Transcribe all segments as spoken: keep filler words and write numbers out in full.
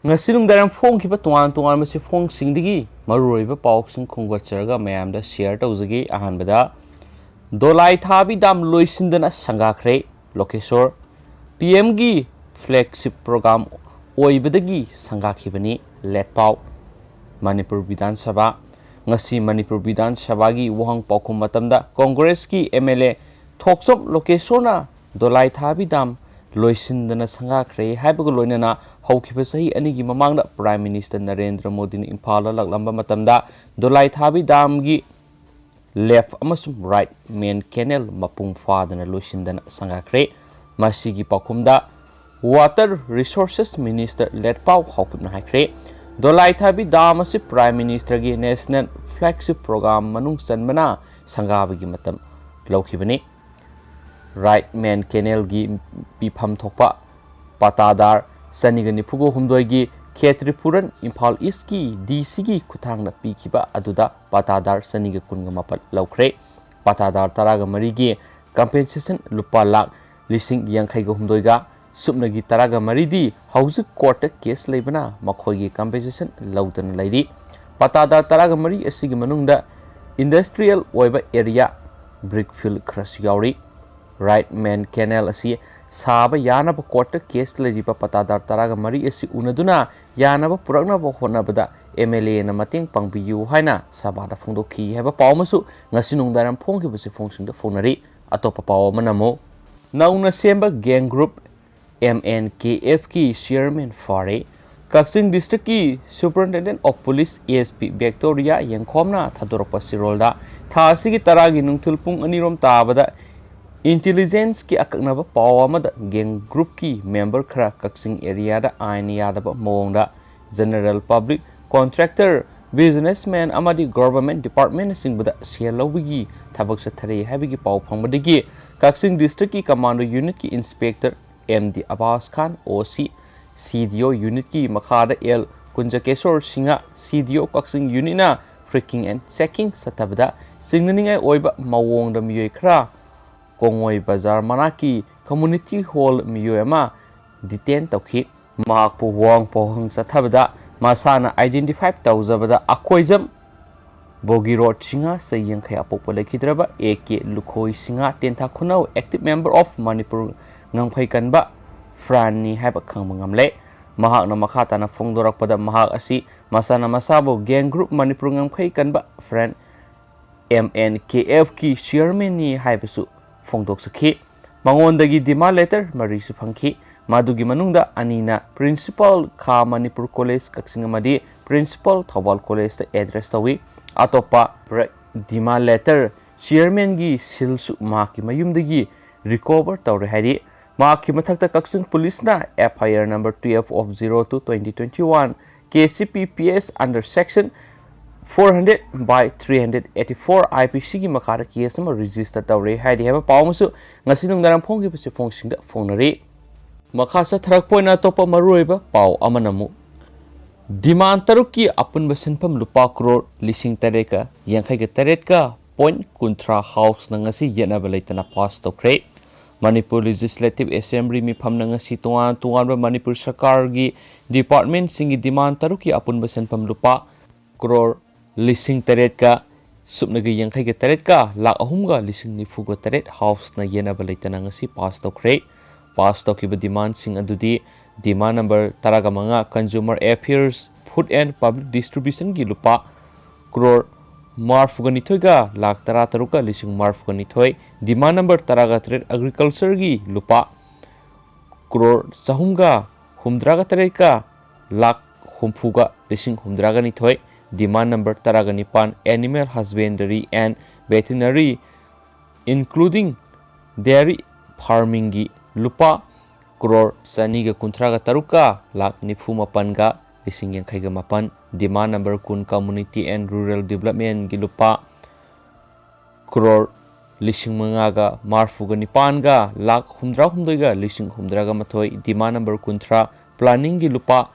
ꯉꯁꯤ ꯅꯨꯡꯗꯥꯡ ꯐꯣꯡꯈꯤꯕ ꯇꯣꯉꯥꯟ ꯇꯣꯉꯥꯟꯕ ꯆꯦꯐꯣꯡꯁꯤꯡꯗꯒꯤ ꯃꯔꯨꯑꯣꯏꯕ ꯄꯥꯎꯁꯤꯡ ꯈꯣꯝꯒꯠꯆꯔꯒ ꯃꯌꯥꯝꯗ ꯁꯤꯌꯔ ꯇꯧꯖꯒꯦ꯫ ꯑꯍꯥꯟꯕꯗ, ꯗꯣꯂꯥꯏ ꯊꯥꯕꯤ ꯗꯥꯝ ꯂꯣꯏꯁꯤꯟꯗꯅ ꯁꯪꯒꯥꯈ꯭ꯔꯦ꯫ ꯂꯣꯀꯦꯁꯣꯔ, ꯄꯤ ꯑꯦꯝꯒꯤ ꯐ꯭ꯂꯦꯒꯁꯤꯞ ꯄ꯭ꯔꯣꯒ꯭ꯔꯥꯝ ꯑꯣꯏꯕꯗꯒꯤ ꯁꯪꯒꯥꯈꯤꯕꯅꯤ꯫ ꯂꯦꯠꯄꯥꯎ꯫ ꯃꯅꯤꯄꯨꯔ ꯕꯤꯙꯥꯟ ꯁꯚꯥ꯫ ꯉꯁꯤ ꯃꯅꯤꯄꯨꯔ ꯕꯤꯙꯥꯟ ꯁꯚꯥꯒꯤ ꯋꯥꯍꯪ ꯄꯥꯎꯈꯨꯝ ꯃꯇꯝꯗ ꯀꯣꯡꯒ꯭ꯔꯦꯁꯀꯤ ꯑꯦꯝ ꯑꯦꯜ ꯑꯦ ꯊꯣꯛꯆꯣꯝ ꯂꯣꯀꯦꯁꯣꯔꯅ ꯗꯣꯂꯥꯏ ꯊꯥꯕꯤ ꯗꯥꯝ ꯂꯣꯏꯁꯤꯟꯗꯅ ꯁꯪꯒꯥꯈ꯭ꯔꯦ ꯍꯥꯏꯕꯒ ꯂꯣꯏꯅꯅ ꯍꯧꯈꯤꯕ ꯆꯍꯤ ꯑꯅꯤꯒꯤ ꯃꯃꯥꯡꯗ ꯄ꯭ꯔꯥꯏꯝ ꯃꯤꯅꯤꯁꯇꯔ ꯅꯔꯦꯟꯗ꯭ꯔ ꯃꯣꯗꯤꯅ ꯏꯝꯐꯥꯜꯗ ꯂꯥꯛꯂꯝꯕ ꯃꯇꯝꯗ ꯗꯣꯂꯥꯏ ꯊꯥꯕꯤ ꯗꯥꯝꯒꯤ ꯂꯦꯐ ꯑꯃꯁꯨꯡ ꯔꯥꯏꯠ ꯃꯦꯟ ꯀꯦꯅꯦꯜ ꯃꯄꯨꯡ ꯐꯥꯗꯅ ꯂꯣꯏꯁꯤꯟꯗꯅ ꯁꯪꯒꯥꯈ꯭ꯔꯦ꯫ ꯃꯁꯤꯒꯤ ꯄꯥꯎꯈꯨꯝꯗ ꯋꯥꯇꯔ ꯔꯤꯁꯣꯔꯁꯦꯁ ꯃꯤꯅꯤꯁꯇꯔ ꯂꯦꯠꯄꯥꯎ ꯍꯥꯎꯀꯤꯞꯅ ꯍꯥꯏꯈ꯭ꯔꯦ, ꯗꯣꯂꯥꯏ ꯊꯥꯕꯤ ꯗꯥꯝ ꯑꯁꯤ ꯄ꯭ꯔꯥꯏꯝ ꯃꯤꯅꯤꯁꯇꯔꯒꯤ ꯅꯦꯁꯅꯦꯜ ꯐ꯭ꯂꯦꯒꯁꯤꯞ ꯄ꯭ꯔꯣꯒ꯭ꯔꯥꯝ ꯃꯅꯨꯡ ꯆꯟꯕꯅ ꯁꯪꯒꯥꯕꯒꯤ ꯃꯇꯝ ꯂꯧꯈꯤꯕꯅꯤ꯫ ꯔꯥꯏꯠ ꯃꯦꯟ ꯀꯦꯅꯦꯜꯒꯤ ꯄꯤꯐꯝ ꯊꯣꯛꯄ ꯄꯇꯥꯗꯥꯔ ꯆꯅꯤꯒ ꯅꯤꯐꯨꯒ ꯍꯨꯝꯗꯣꯏꯒꯤ ꯈꯦꯇ꯭ꯔꯤꯄꯨꯔꯟ ꯏꯝꯐꯥꯜ ꯏꯁꯀꯤ ꯗꯤ ꯁꯤꯒꯤ ꯈꯨꯠꯊꯥꯡꯗ ꯄꯤꯈꯤꯕ ꯑꯗꯨꯗ ꯄꯇꯥꯗꯥꯔ ꯆꯅꯤꯒ ꯀꯨꯟꯒ ꯃꯥꯄꯜ ꯂꯧꯈ꯭ꯔꯦ꯫ ꯄꯇꯥꯗꯥꯔ ꯇꯔꯥꯒ ꯃꯔꯤꯒꯤ ꯀꯝꯄꯦꯟꯁꯦꯁꯟ ꯂꯨꯄꯥ ꯂꯥꯈ ꯂꯤꯁꯤꯡ ꯌꯥꯡꯈꯩꯒ ꯍꯨꯝꯗꯣꯏꯒ, ꯁꯨꯞꯅꯒꯤ ꯇꯔꯥꯒ ꯃꯔꯤꯗꯤ ꯍꯧꯖꯤꯛ ꯀꯣꯔꯠꯇ ꯀꯦꯁ ꯂꯩꯕꯅ ꯃꯈꯣꯏꯒꯤ ꯀꯝꯄꯦꯟꯁꯦꯁꯟ ꯂꯧꯗꯅ ꯂꯩꯔꯤ꯫ ꯄꯇꯥꯗꯥꯔ ꯇꯔꯥꯒ ꯃꯔꯤ ꯑꯁꯤꯒꯤ ꯃꯅꯨꯡꯗ ꯏꯟꯗꯁꯇ꯭ꯔꯤꯌꯦꯜ ꯑꯣꯏꯕ ꯑꯦꯔꯤꯌꯥ, ꯕ꯭ꯔꯤꯛ ꯐꯤꯜ ꯈꯔꯁꯨ ꯌꯥꯎꯔꯤ꯫ ꯔꯥꯏꯠ ꯃꯦꯟ ꯀꯦꯅꯦꯜ ꯑꯁꯤ ꯁꯥꯕ ꯌꯥꯅꯕ ꯀꯣꯔꯠꯇ ꯀꯦꯁ ꯂꯩꯔꯤꯕ ꯄꯇꯥꯗꯥꯔ ꯇꯔꯥꯒ ꯃꯔꯤ ꯑꯁꯤ ꯎꯅꯗꯨꯅ ꯌꯥꯅꯕ ꯄꯨꯔꯛꯅꯕ ꯍꯣꯠꯅꯕꯗ ꯑꯦꯝ ꯑꯦꯜ ꯑꯦꯅ ꯃꯇꯦꯡ ꯄꯥꯡꯕꯤꯌꯨ ꯍꯥꯏꯅ ꯁꯚꯥꯗ ꯐꯣꯡꯗꯣꯛꯈꯤ ꯍꯥꯏꯕ ꯄꯥꯎ ꯑꯃꯁꯨ ꯉꯁꯤ ꯅꯨꯡꯗꯥꯡꯋꯥꯏꯔꯝ ꯐꯣꯡꯈꯤꯕ ꯆꯦꯐꯣꯡꯁꯤꯡꯗ ꯐꯣꯡꯅꯔꯤ꯫ ꯑꯇꯣꯞꯄ ꯄꯥꯎ ꯑꯃꯅ ꯑꯃꯨꯛ ꯅꯧꯅ ꯁꯦꯝꯕ gang group M N K ꯑꯦꯐꯀꯤ ꯆꯤꯌꯔꯃꯦꯟ ꯐꯥꯔꯦ꯫ ꯀꯛꯆꯤꯡ ꯗꯤꯁꯇ꯭ꯔꯤꯛꯀꯤ ꯁꯨꯄꯔꯤꯟꯇꯦꯟꯗꯦꯟ ꯑꯣꯐ ꯄꯨꯂꯤꯁ ꯑꯦꯁ ꯄꯤ ꯕꯦꯛꯇꯣꯔꯤꯌꯥ ꯌꯦꯡꯈꯣꯝꯅ ꯊꯥꯗꯣꯔꯛꯄ ꯆꯦꯔꯣꯜꯗ ꯊꯥ ꯑꯁꯤꯒꯤ ꯇꯔꯥꯒꯤ ꯅꯨꯡꯊꯤꯜ ꯄꯨꯡ ꯑꯅꯤꯔꯣꯝ ꯇꯥꯕꯗ ꯏꯟꯇꯤꯂꯤꯖꯦꯟꯁꯀꯤ ꯑꯀꯛꯅꯕ ꯄꯥꯎ ꯑꯃꯗ ꯒꯦꯡ ꯒ꯭ꯔꯨꯞꯀꯤ ꯃꯦꯝꯕꯔ ꯈꯔ ꯀꯛꯆꯤꯡ ꯑꯦꯔꯤꯌꯥꯗ ꯑꯥꯏꯟ ꯌꯥꯗꯕ ꯃꯑꯣꯡꯗ ꯖꯦꯅꯔꯦꯜ ꯄꯕ꯭ꯂꯤꯛ, ꯀꯣꯟꯇ꯭ꯔꯦꯛꯇꯔ, ꯕꯤꯖꯤꯅꯦꯁꯃꯦꯟ ꯑꯃꯗꯤ ꯒꯣꯚꯔꯟꯃꯦꯟꯠ ꯗꯤꯄꯥꯔꯠꯃꯦꯟꯠꯅꯆꯤꯡꯕꯗ ꯁꯦꯜ ꯂꯧꯕꯒꯤ ꯊꯕꯛ ꯆꯠꯊꯔꯤ ꯍꯥꯏꯕꯒꯤ ꯄꯥꯎ ꯐꯪꯕꯗꯒꯤ ꯀꯛꯆꯤꯡ ꯗꯤꯁꯇ꯭ꯔꯤꯛꯀꯤ ꯀꯃꯥꯟꯗꯣ ꯌꯨꯅꯤꯠꯀꯤ ꯏꯟꯁꯄꯦꯛꯇꯔ ꯑꯦꯝ ꯗꯤ ꯑꯕꯥꯁ ꯈꯥꯟ, ꯑꯣ ꯁꯤ, ꯁꯤ ꯗꯤ ꯑꯣ ꯌꯨꯅꯤꯠꯀꯤ ꯃꯈꯥꯗ ꯑꯦꯜ ꯀꯨꯟꯖꯀꯦꯁꯣꯔ ꯁꯤꯡꯍ, ꯁꯤ ꯗꯤ ꯑꯣ ꯀꯛꯆꯤꯡ ꯌꯨꯅꯤꯠꯅ ꯐ꯭ꯔꯤꯀꯤꯡ ꯑꯦꯟ ꯆꯦꯀꯤꯡ ꯆꯠꯊꯕꯗ ꯆꯤꯡꯅꯅꯤꯡꯉꯥꯏ ꯑꯣꯏꯕ ꯃꯑꯣꯡꯗ ꯃꯤꯑꯣꯏ ꯈꯔ ꯀꯣꯡꯉꯣꯏ ꯕꯖꯥꯔ ꯃꯅꯥꯛꯀꯤ ꯀꯝꯃ꯭ꯌꯨꯅꯤꯇꯤ ꯍꯣꯜ ꯃꯤꯑꯣꯏ ꯑꯃ ꯗꯤꯇꯦꯟ ꯇꯧꯈꯤ꯫ ꯃꯍꯥꯛꯄꯨ ꯋꯥꯡ ꯄꯣꯍꯪ ꯆꯠꯊꯕꯗ ꯃꯁꯥꯅ identify ꯇꯧꯖꯕꯗ ꯑꯀꯣꯏꯖꯝ ꯕꯣꯒꯤꯔꯣꯠ ꯁꯤꯡꯍ, ꯆꯍꯤ ꯌꯥꯡꯈꯩ, ꯑꯄꯣꯛꯄ ꯂꯩꯈꯤꯗ꯭ꯔꯕ A K Lukhoi Singh, Tentha ꯈꯨꯅꯧ, active member of Manipur ꯉꯝꯈꯩ ꯀꯟꯕ Front ꯅꯤ ꯍꯥꯏꯕ ꯈꯪꯕ ꯉꯝꯂꯦ꯫ ꯃꯍꯥꯛꯅ ꯃꯈꯥ ꯇꯥꯅ ꯐꯣꯡꯗꯣꯔꯛꯄꯗ ꯃꯍꯥꯛ ꯑꯁꯤ ꯃꯁꯥꯅ ꯃꯁꯥꯕꯨ gang group ꯃꯅꯤꯄꯨꯔ ꯉꯝꯈꯩ ꯀꯟꯕ Front, M N K F ꯀꯤ chairman ꯅꯤ ꯍꯥꯏꯕꯁꯨ ꯐꯣꯡꯗꯣꯛꯆꯈꯤ꯫ ꯃꯉꯣꯟꯗꯒꯤ demand letter ꯃꯔꯤꯁꯨ ꯐꯪꯈꯤ꯫ ꯃꯗꯨꯒꯤ ꯃꯅꯨꯡꯗ ꯑꯅꯤꯅ Principal ꯈꯥ ꯃꯅꯤꯄꯨꯔ College ꯀꯛꯆꯤꯡ ꯑꯃꯗꯤ Principal ꯊꯧꯕꯥꯜ College ꯇ address ꯇꯧꯏ꯫ ꯑꯇꯣꯞꯄ demand letter chairman ꯒꯤ seal ꯁꯨ ꯃꯍꯥꯛꯀꯤ ꯃꯌꯨꯝꯗꯒꯤ recover ꯇꯧꯔꯦ ꯍꯥꯏꯔꯤ꯫ ꯃꯍꯥꯛꯀꯤ ꯃꯊꯛꯇ ꯀꯛꯆꯤꯡ police ꯅ F I R number twelve of zero two twenty twenty one, K C P P S under section four hundred by three hundred eighty four I P C ꯒꯤ ꯃꯈꯥꯗ case ꯑꯃ register ꯇꯧꯔꯦ ꯍꯥꯏꯔꯤ ꯍꯥꯏꯕ ꯄꯥꯎ ꯑꯃꯁꯨ ꯉꯁꯤ ꯅꯨꯡꯗꯥꯡ ꯐꯣꯡꯈꯤꯕ ꯆꯦꯐꯣꯡꯁꯤꯡꯗ ꯐꯣꯡꯅꯔꯤ꯫ ꯃꯈꯥ ꯆꯠꯊꯔꯛꯄ ꯑꯣꯏꯅ ꯑꯇꯣꯞꯄ ꯃꯔꯨꯑꯣꯏꯕ ꯄꯥꯎ ꯑꯃꯅ ꯑꯃꯨꯛ demand ꯇꯔꯨꯛꯀꯤ ꯑꯄꯨꯟꯕ ꯁꯦꯟꯐꯝ ꯂꯨꯄꯥ ꯀ꯭ꯔꯣꯔ ꯂꯤꯁꯤꯡ ꯇꯔꯦꯠꯀ ꯌꯥꯡꯈꯩꯒ ꯇꯔꯦꯠꯀ point ꯀꯨꯟꯊ꯭ꯔꯥ House ꯅ ꯉꯁꯤ ꯌꯦꯠꯅꯕ ꯂꯩꯇꯅ pass ꯇꯧꯈ꯭ꯔꯦ꯫ ꯃꯅꯤꯄꯨꯔ Legislative Assembly ꯃꯤꯐꯝꯅ ꯉꯁꯤ ꯇꯣꯉꯥꯟ ꯇꯣꯉꯥꯟꯕ ꯃꯅꯤꯄꯨꯔ ꯁꯔꯀꯥꯔꯒꯤ department ꯁꯤꯡꯒꯤ demand ꯇꯔꯨꯛꯀꯤ ꯑꯄꯨꯟꯕ ꯁꯦꯟꯐꯝ ꯂꯨꯄꯥ ꯀ꯭ꯔꯣꯔ ꯂꯤꯁꯤꯡ ꯇꯔꯦꯠꯀ ꯁꯨꯞꯅꯒ ꯌꯥꯡꯈꯩꯒ ꯇꯔꯦꯠꯀ ꯂꯥꯛ ꯑꯍꯨꯝꯒ ꯂꯤꯁꯤꯡ ꯅꯤꯐꯨꯒ ꯇꯔꯦꯠ House ꯅ ꯌꯦꯟꯅꯕ ꯂꯩꯇꯅ ꯉꯁꯤ pass ꯇꯧꯈ꯭ꯔꯦ꯫ Pass ꯇꯧꯈꯤꯕ demand ꯁꯤꯡ ꯑꯗꯨꯗꯤ demand number ꯇꯔꯥꯒ ꯃꯉꯥ Consumer Affairs, Food and Public Distribution ꯒꯤ ꯂꯨꯄꯥ ꯀ꯭ꯔꯣꯔ ꯃꯔꯐꯨꯒ ꯅꯤꯊꯣꯏꯒ ꯂꯥꯛ ꯇꯔꯥ ꯇꯔꯨꯛꯀ ꯂꯤꯁꯤꯡ ꯃꯔꯐꯨꯒ ꯅꯤꯊꯣꯏ, demand number ꯇꯔꯥꯒ ꯇꯔꯦꯠ Agriculture ꯒꯤ ꯂꯨꯄꯥ ꯀ꯭ꯔꯣꯔ ꯆꯍꯨꯝꯒ ꯍꯨꯝꯗ꯭ꯔꯥꯒ ꯇꯔꯦꯠꯀ ꯂꯥꯛ ꯍꯨꯝꯐꯨꯒ ꯂꯤꯁꯤꯡ ꯍꯨꯝꯗ꯭ꯔꯥꯒ ꯅꯤꯊꯣꯏ, demand number ꯇꯔꯥꯒ ꯅꯤꯄꯥꯟ Animal Husbandry and Veterinary, including Dairy Farming ꯒꯤ ꯂꯨꯄꯥ ꯀ꯭ꯔꯣꯔ ꯆꯅꯤꯒ ꯀꯨꯟꯊ꯭ꯔꯥꯒ ꯇꯔꯨꯛꯀ ꯂꯥꯛ ꯅꯤꯐꯨ ꯃꯥꯄꯟꯒ ꯂꯤꯁꯤꯡ ꯌꯥꯡꯈꯩꯒ ꯃꯥꯄꯟ, demand number ꯀꯨꯟ Community and Rural Development ꯒꯤ ꯂꯨꯄꯥ ꯀ꯭ꯔꯣꯔ ꯂꯤꯁꯤꯡ ꯃꯉꯥꯒ ꯃꯔꯐꯨꯒ ꯅꯤꯄꯥꯟꯒ ꯂꯥꯛ ꯍꯨꯝꯗ꯭ꯔꯥ ꯍꯨꯝꯗꯣꯏꯒ ꯂꯤꯁꯤꯡ ꯍꯨꯝꯗ꯭ꯔꯥꯒ ꯃꯥꯊꯣꯏ, demand number ꯀꯨꯟꯊ꯭ꯔꯥ Planning ꯒꯤ ꯂꯨꯄꯥ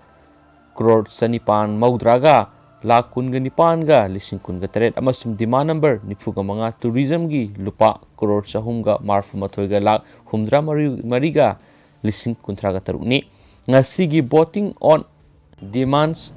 ꯀ꯭ꯔꯣꯔ ꯆꯅꯤꯄꯥꯟ ꯃꯧꯗ꯭ꯔꯥꯒ ꯂꯥꯛ ꯀꯨꯟꯒ ꯅꯤꯄꯥꯟꯒ ꯂꯤꯁꯤꯡ ꯀꯨꯟꯒ ꯇꯔꯦꯠ ꯑꯃꯁꯨꯡ demand number ꯅꯤꯐꯨꯒ ꯃꯉꯥ Tourism ꯒꯤ ꯂꯨꯄꯥ ꯀ꯭ꯔꯣꯔ ꯆꯍꯨꯝꯒ ꯃꯔꯐꯨ ꯃꯥꯊꯣꯏꯒ ꯂꯥꯛ ꯍꯨꯝꯗ꯭ꯔꯥ ꯃꯔꯤ, ꯃꯔꯤꯒ ꯂꯤꯁꯤꯡ ꯀꯨꯟꯊ꯭ꯔꯥꯒ ꯇꯔꯨꯛꯅꯤ꯫ ꯉꯁꯤꯒꯤ Voting on Demands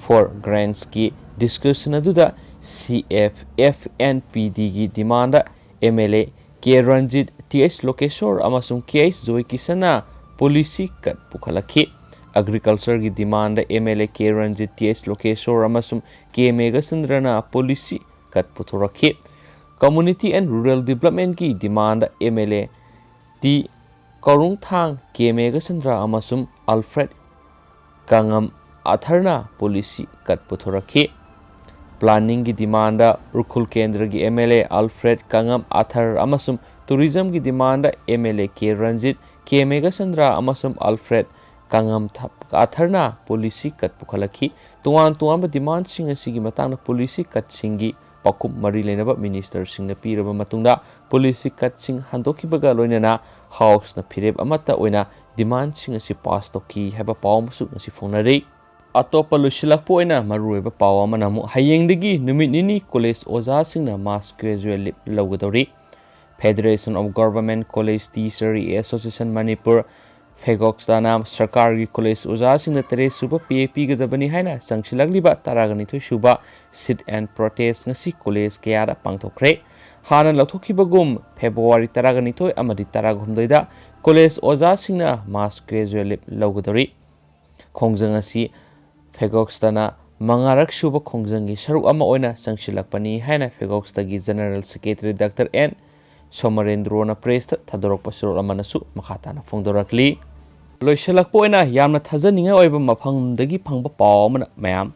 for Grantsꯀꯤ discussion ꯑꯗꯨꯗ C F F N P Dꯒꯤ demandꯗ M L A K Ranjit, T H Lokeshwar ꯑꯃꯁꯨꯡ K H Joy Kishanꯅ policy cut ꯄꯨꯈꯠꯂꯛꯈꯤ꯫ Agricultureꯒꯤ demandꯗ M L A K Ranjit, T H Lokeshwar ꯑꯃꯁꯨꯡ K Meghachandraꯅ policy cut ꯄꯨꯊꯣꯔꯛꯈꯤ꯫ Community and Rural Developmentꯀꯤ demandꯗ M L A T Karungthang, K Meghachandra ꯑꯃꯁꯨꯡ Alfred Kangam Atharꯅ policy cut ꯄꯨꯊꯣꯔꯛꯈꯤ꯫ Planningꯒꯤ demandꯗ Ukhrul ꯀꯦꯟꯗ꯭ꯔꯒꯤ M L A Alfred Kangam Athar ꯑꯃꯁꯨꯡ Tourismꯒꯤ demandꯗ M L A K Ranjit, K Meghachandra ꯑꯃꯁꯨꯡ Alfred Kangam Atharꯅ policy cut ꯄꯨꯈꯠꯂꯛꯈꯤ꯫ ꯇꯣꯉꯥꯟ ꯇꯣꯉꯥꯟꯕ demandꯁꯤꯡ ꯑꯁꯤꯒꯤ ꯃꯇꯥꯡꯗ policy cutꯁꯤꯡꯒꯤ ꯄꯥꯎꯈꯨꯝ ꯃꯔꯤ ꯂꯩꯅꯕ ministerꯁꯤꯡꯅ ꯄꯤꯔꯕ ꯃꯇꯨꯡꯗ policy cutꯁꯤꯡ ꯍꯟꯗꯣꯛꯈꯤꯕꯒ ꯂꯣꯏꯅꯅ Houseꯅ ꯐꯤꯔꯦꯞ ꯑꯃꯠꯇ ꯑꯣꯏꯅ demandꯁꯤꯡ ꯑꯁꯤ pass ꯇꯧꯈꯤ ꯍꯥꯏꯕ ꯄꯥꯎ ꯑꯃꯁꯨ ꯉꯁꯤ ꯐꯣꯡꯅꯔꯤ꯫ ꯑꯇꯣꯞꯄ ꯂꯣꯏꯁꯤꯜꯂꯛꯄ ꯑꯣꯏꯅ ꯃꯔꯨꯑꯣꯏꯕ ꯄꯥꯎ ꯑꯃꯅ ꯑꯃꯨꯛ ꯍꯌꯦꯡꯗꯒꯤ ꯅꯨꯃꯤꯠ ꯅꯤꯅꯤ college ꯑꯣꯖꯥꯁꯤꯡꯅ mass casual leave ꯂꯧꯒꯗꯧꯔꯤ꯫ Federation of Government College Teacher Association Manipur, ꯐꯦꯒꯣꯛꯁꯇꯅ ꯁꯔꯀꯥꯔꯒꯤ college ꯑꯣꯖꯥꯁꯤꯡꯅ ꯇꯔꯦꯠ ꯁꯨꯕ pay ꯄꯤꯒꯗꯕꯅꯤ ꯍꯥꯏꯅ ꯆꯪꯁꯤꯜꯂꯛꯂꯤꯕ ꯇꯔꯥꯒ ꯅꯤꯊꯣꯏ ꯁꯨꯕ sit-in protest ꯉꯁꯤ college ꯀꯌꯥꯗ ꯄꯥꯡꯊꯣꯛꯈ꯭ꯔꯦ꯫ ꯍꯥꯟꯅ ꯂꯧꯊꯣꯛꯈꯤꯕꯒꯨꯝ February ꯇꯔꯥꯒ ꯅꯤꯊꯣꯏ ꯑꯃꯗꯤ ꯇꯔꯥꯒ ꯍꯨꯝꯗꯣꯏꯗ college ꯑꯣꯖꯥꯁꯤꯡꯅ mass casual leave ꯂꯧꯒꯗꯧꯔꯤ꯫ ꯈꯣꯡꯖꯪ ꯑꯁꯤ ꯐꯦꯒꯣꯛꯁꯇꯅ ꯃꯉꯥꯔꯛ ꯁꯨꯕ ꯈꯣꯡꯖꯪꯒꯤ ꯁꯔꯨꯛ ꯑꯃ ꯑꯣꯏꯅ ꯆꯪꯁꯤꯜꯂꯛꯄꯅꯤ ꯍꯥꯏꯅ ꯐꯦꯒꯣꯛꯁꯇꯒꯤ General Secretary Doctor N ꯁꯣꯃꯔꯦꯟꯗ꯭ꯔꯣꯅ pressꯇ ꯊꯥꯗꯣꯔꯛꯄ ꯆꯦꯔꯣꯜ ꯑꯃꯅꯁꯨ ꯃꯈꯥ ꯇꯥꯅ ꯐꯣꯡꯗꯣꯔꯛꯂꯤ꯫ ꯂꯣꯏꯁꯤꯜꯂꯛꯄ ꯑꯣꯏꯅ ꯌꯥꯝꯅ ꯊꯥꯖꯅꯤꯡꯉꯥꯏ ꯑꯣꯏꯕ ꯃꯐꯝꯗꯒꯤ ꯐꯪꯕ ꯄꯥꯎ ꯑꯃꯅ ꯃꯌꯥꯝ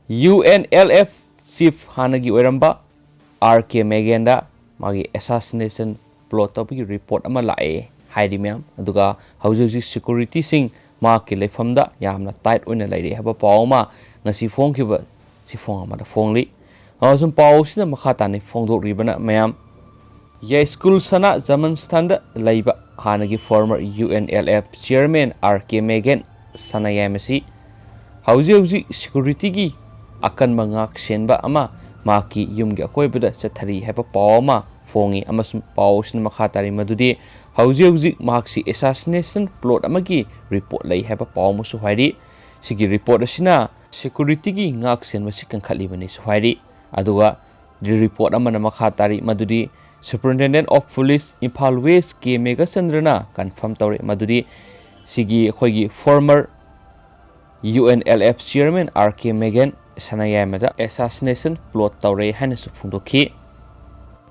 UNLF chief ꯍꯥꯟꯅꯒꯤ ꯑꯣꯏꯔꯝꯕ R K Meghenda ꯃꯥꯒꯤ assassination plot ꯇꯧꯕꯒꯤ report ꯑꯃ ꯂꯥꯛꯑꯦ ꯍꯥꯏꯔꯤ ꯃꯌꯥꯝ꯫ ꯑꯗꯨꯒ ꯍꯧꯖꯤꯛ ꯍꯧꯖꯤꯛ securityꯁꯤꯡ ꯃꯍꯥꯛꯀꯤ ꯂꯩꯐꯝꯗ ꯌꯥꯝꯅ tight ꯑꯣꯏꯅ ꯂꯩꯔꯦ ꯍꯥꯏꯕ ꯄꯥꯎ ꯑꯃ ꯉꯁꯤ ꯐꯣꯡꯈꯤꯕ ꯆꯦꯐꯣꯡ ꯑꯃꯗ ꯐꯣꯡꯂꯤ꯫ ꯑꯃꯁꯨꯡ ꯄꯥꯎ ꯑꯁꯤꯅ ꯃꯈꯥ ꯇꯥꯅ ꯐꯣꯡꯗꯣꯛꯂꯤꯕꯅ ꯃꯌꯥꯝ ꯌꯥꯏꯁ꯭ꯀꯨꯜ ꯁꯅꯥ ꯖꯃꯟꯁꯊꯥꯟꯗ ꯂꯩꯕ ꯍꯥꯟꯅꯒꯤ former UNLF chairman R K Meghen ꯁꯅꯥꯌꯥꯏꯃ ꯑꯁꯤ ꯍꯧꯖꯤꯛ ꯍꯧꯖꯤꯛ securityꯒꯤ ꯑꯀꯟꯕ ꯉꯥꯛ ꯁꯦꯟꯕ ꯑꯃ ꯃꯍꯥꯛꯀꯤ ꯌꯨꯝꯒꯤ ꯑꯀꯣꯏꯕꯗ ꯆꯠꯊꯔꯤ ꯍꯥꯏꯕ ꯄꯥꯎ ꯑꯃ ꯐꯣꯡꯉꯤ꯫ ꯑꯃꯁꯨꯡ ꯄꯥꯎ ꯑꯁꯤꯅ ꯃꯈꯥ ꯇꯥꯔꯤ ꯃꯗꯨꯗꯤ ꯍꯧꯖꯤꯛ ꯍꯧꯖꯤꯛ ꯃꯍꯥꯛꯁꯤ assassination plot ꯑꯃꯒꯤ report ꯂꯩ ꯍꯥꯏꯕ ꯄꯥꯎ ꯑꯃꯁꯨ ꯍꯥꯏꯔꯤ꯫ ꯁꯤꯒꯤ report ꯑꯁꯤꯅ securityꯒꯤ ꯉꯥꯛ ꯁꯦꯟꯕꯁꯤ ꯀꯟꯈꯠꯂꯤꯕꯅꯤꯁꯨ ꯍꯥꯏꯔꯤ꯫ ꯑꯗꯨꯒ report ꯑꯃꯅ ꯃꯈꯥ ꯇꯥꯔꯤ ꯃꯗꯨꯗꯤ Superintendent of Police Imphal West K ꯃꯦꯘꯆꯟꯗ꯭ꯔꯅ confirm ꯇꯧꯔꯦ ꯃꯗꯨꯗꯤ ꯁꯤꯒꯤ ꯑꯩꯈꯣꯏꯒꯤ former U N L F chairman R K ꯃꯦꯒꯦꯟ ꯁꯅꯥꯌꯥꯏꯃꯗ assassination plot ꯇꯧꯔꯦ ꯍꯥꯏꯅꯁꯨ ꯐꯣꯡꯗꯣꯛꯈꯤ꯫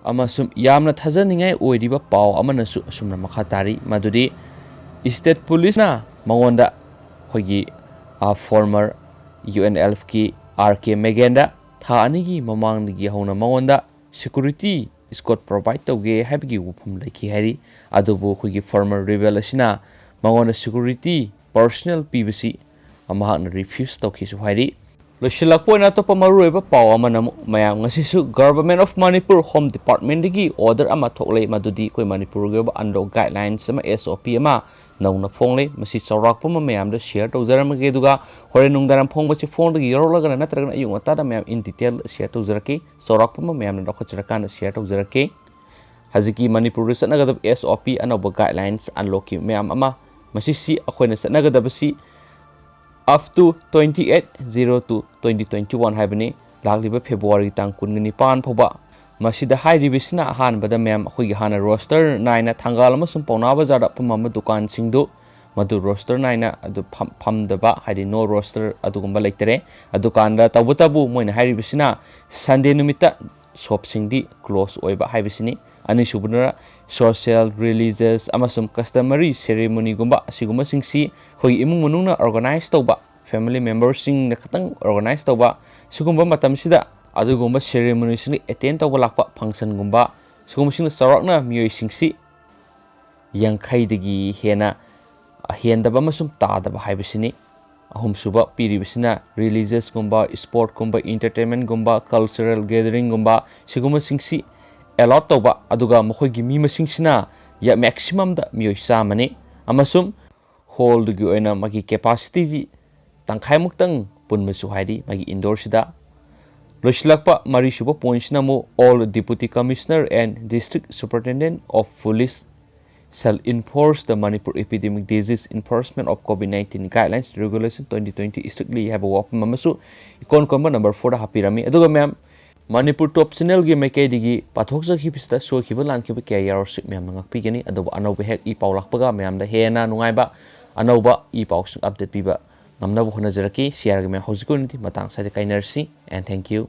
ꯑꯃꯁꯨꯡ ꯌꯥꯝꯅ ꯊꯥꯖꯅꯤꯡꯉꯥꯏ ꯑꯣꯏꯔꯤꯕ ꯄꯥꯎ ꯑꯃꯅꯁꯨ ꯑꯁꯨꯝꯅ ꯃꯈꯥ ꯇꯥꯔꯤ ꯃꯗꯨꯗꯤ state policeꯅ ꯃꯉꯣꯟꯗ ꯑꯩꯈꯣꯏꯒꯤ former U N L Fꯀꯤ R K ꯃꯦꯒꯦꯟꯗ ꯊꯥ ꯑꯅꯤꯒꯤ ꯃꯃꯥꯡꯗꯒꯤ ꯍꯧꯅ ꯃꯉꯣꯟꯗ security escort provide ꯇꯧꯒꯦ ꯍꯥꯏꯕꯒꯤ ꯋꯥꯐꯝ ꯂꯩꯈꯤ ꯍꯥꯏꯔꯤ꯫ ꯑꯗꯨꯕꯨ ꯑꯩꯈꯣꯏꯒꯤ former rebel ꯑꯁꯤꯅ ꯃꯉꯣꯟꯗ security personnel ꯄꯤꯕꯁꯤ ꯃꯍꯥꯛꯅ refuse ꯇꯧꯈꯤꯁꯨ ꯍꯥꯏꯔꯤ꯫ ꯂꯣꯏꯁꯤꯜꯂꯛꯄ ꯑꯣꯏꯅ ꯑꯇꯣꯞꯄ ꯃꯔꯨꯑꯣꯏꯕ ꯄꯥꯎ ꯑꯃꯅ ꯑꯃꯨꯛ ꯃꯌꯥꯝ ꯉꯁꯤꯁꯨ Government of Manipur Home Departmentꯗꯒꯤ order ꯑꯃ ꯊꯣꯛꯂꯦ ꯃꯗꯨꯗꯤ ꯑꯩꯈꯣꯏ ꯃꯅꯤꯄꯨꯔꯒꯤ ꯑꯣꯏꯕ unlock guidelines ꯑꯃ S O P ꯑꯃ ꯅꯧꯅ ꯐꯣꯡꯂꯦ꯫ ꯃꯁꯤ ꯆꯥꯎꯔꯥꯛꯄ ꯑꯃ ꯃꯌꯥꯝꯗ share ꯇꯧꯖꯔꯝꯃꯒꯦ ꯑꯗꯨꯒ ꯍꯣꯔꯦꯟ ꯅꯨꯡꯗꯥꯡ ꯐꯣꯡꯕꯁꯤ ꯐꯣꯟꯗꯒꯤ ꯌꯥꯎꯔꯛꯂꯒꯅ ꯅꯠꯇ꯭ꯔꯒꯅ ꯑꯌꯨꯛ ꯉꯟꯇꯥꯗ ꯃꯌꯥꯝ in detail share ꯇꯧꯖꯔꯛꯀꯦ꯫ ꯆꯥꯎꯔꯥꯛꯄ ꯑꯃ ꯃꯌꯥꯝꯅ ꯂꯧꯈꯠꯆꯔꯀꯥꯟꯗ share ꯇꯧꯖꯔꯛꯀꯦ꯫ ꯍꯧꯖꯤꯛꯀꯤ ꯃꯅꯤꯄꯨꯔꯗ ꯆꯠꯅꯒꯗꯕ S O P ꯑꯅꯧꯕ guidelines unlockꯀꯤ ꯃꯌꯥꯝ ꯑꯃ ꯃꯁꯤꯁꯤ ꯑꯩꯈꯣꯏꯅ ꯆꯠꯅꯒꯗꯕꯁꯤ up to twenty eight zero two twenty twenty one ꯍꯥꯏꯕꯅꯤ꯫ ꯂꯥꯛꯂꯤꯕ February ꯇꯥꯡ ꯀꯨꯟꯒ ꯅꯤꯄꯥꯟ ꯐꯥꯎꯕ꯫ ꯃꯁꯤꯗ ꯍꯥꯏꯔꯤꯕꯁꯤꯅ ꯑꯍꯥꯟꯕꯗ ꯃꯌꯥꯝ ꯑꯩꯈꯣꯏꯒꯤ ꯍꯥꯟꯅ roster ꯅꯥꯏꯅ ꯊꯪꯒꯥꯜ ꯑꯃꯁꯨꯡ ꯄꯥꯎꯅꯥ ꯕꯖꯥꯔꯗ ꯐꯝꯃꯝꯕ ꯗꯨꯀꯥꯟꯁꯤꯡꯗꯨ ꯃꯗꯨ roster ꯅꯥꯏꯅ ꯑꯗꯨ ꯐꯝ-, ꯐꯝꯗꯕ ꯍꯥꯏꯗꯤ no roster ꯑꯗꯨꯒꯨꯝꯕ ꯂꯩꯇꯔꯦ꯫ ꯑꯗꯨꯀꯥꯟꯗ ꯇꯧꯕꯇꯕꯨ ꯃꯣꯏꯅ ꯍꯥꯏꯔꯤꯕꯁꯤꯅ Sunday ꯅꯨꯃꯤꯠꯇ shopꯁꯤꯡꯗꯤ close ꯑꯣꯏꯕ ꯍꯥꯏꯕꯁꯤꯅꯤ꯫ ꯑꯅꯤꯁꯨꯕꯗꯅ social, religious ꯑꯃꯁꯨꯡ customary ceremonyꯒꯨꯝꯕ ꯑꯁꯤꯒꯨꯝꯕꯁꯤꯡꯁꯤ ꯑꯩꯈꯣꯏꯒꯤ ꯏꯃꯨꯡ ꯃꯅꯨꯡꯅ organize ꯇꯧꯕ, family memberꯁꯤꯡꯅ ꯈꯛꯇꯪ organize ꯇꯧꯕ, ꯁꯤꯒꯨꯝꯕ ꯃꯇꯝꯁꯤꯗ ꯑꯗꯨꯒꯨꯝꯕ ceremonyꯁꯤꯡꯗ attend ꯇꯧꯕ ꯂꯥꯛꯄ functionꯒꯨꯝꯕ ꯁꯤꯒꯨꯝꯕꯁꯤꯡꯗ ꯆꯥꯎꯔꯥꯛꯅ ꯃꯤꯑꯣꯏꯁꯤꯡꯁꯤ ꯌꯥꯡꯈꯩꯗꯒꯤ ꯍꯦꯟꯅ ꯍꯦꯟꯗꯕ ꯑꯃꯁꯨꯡ ꯇꯥꯗꯕ ꯍꯥꯏꯕꯁꯤꯅꯤ꯫ ꯑꯍꯨꯝꯁꯨꯕ ꯄꯤꯔꯤꯕꯁꯤꯅ religiousꯀꯨꯝꯕ, sportꯀꯨꯝꯕ, entertainmentꯒꯨꯝꯕ, cultural gatheringꯒꯨꯝꯕ ꯁꯤꯒꯨꯝꯕꯁꯤꯡꯁꯤ allow ꯇꯧꯕ, ꯑꯗꯨꯒ ꯃꯈꯣꯏꯒꯤ ꯃꯤ ꯃꯁꯤꯡꯁꯤꯅ ꯌꯥ-, maximumꯗ ꯃꯤꯑꯣꯏ ꯆꯥꯝꯃꯅꯤ, ꯑꯃꯁꯨꯡ hallꯗꯨꯒꯤ ꯑꯣꯏꯅ ꯃꯥꯒꯤ capacityꯗꯤ ꯇꯪꯈꯥꯏꯃꯨꯛꯇꯪ ꯄꯨꯟꯕꯁꯨ ꯍꯥꯏꯔꯤ ꯃꯥꯒꯤ indoorꯁꯤꯗ꯫ ꯂꯣꯏꯁꯤꯜꯂꯛꯄ ꯃꯔꯤꯁꯨꯕ pointꯁꯤꯅ ꯑꯃꯨꯛ all Deputy Commissioner and District Superintendent of Police shall enforce the Manipur Epidemic Disease Enforcement of COVID nineteen Guidelines Regulation twenty twenty strictly ꯍꯥꯏꯕ ꯋꯥꯐꯝ ꯑꯃꯁꯨ ꯏꯀꯣꯟ ꯀꯣꯟꯕ ꯅꯝꯕꯔ ꯐꯣꯔꯗ ꯍꯥꯞꯄꯤꯔꯝꯃꯤ꯫ ꯑꯗꯨꯒ ꯃꯌꯥꯝ, ꯃꯅꯤꯄꯨꯔ ꯇꯣꯞ ꯆꯦꯅꯦꯜꯒꯤ ꯃꯥꯏꯀꯩꯗꯒꯤ ꯄꯥꯊꯣꯛꯆꯈꯤꯕꯁꯤꯗ ꯁꯣꯏꯈꯤꯕ ꯂꯥꯟꯈꯤꯕ ꯀꯌꯥ ꯌꯥꯎꯔꯁꯨ ꯃꯌꯥꯝꯅ ꯉꯥꯛꯄꯤꯒꯅꯤ꯫ ꯑꯗꯨꯕꯨ ꯑꯅꯧꯕ ꯍꯦꯛ ꯏ ꯄꯥꯎ ꯂꯥꯛꯄꯒ ꯃꯌꯥꯝꯗ ꯍꯦꯟꯅ ꯅꯨꯡꯉꯥꯏꯕ ꯑꯅꯧꯕ ꯏ ꯄꯥꯎꯁꯤꯡ ꯑꯞꯗꯦꯠ ꯄꯤꯕ ꯉꯝꯅꯕ ꯍꯣꯠꯅꯖꯔꯛꯀꯦ꯫ ꯁꯤ ꯑꯥꯔꯒꯤ ꯃꯌꯥꯝ ꯍꯧꯖꯤꯛꯀꯤ ꯑꯣꯏꯅꯗꯤ ꯃꯇꯥꯡ ꯑꯁꯤꯗ ꯀꯥꯏꯅꯔꯁꯤ꯫ And thank you.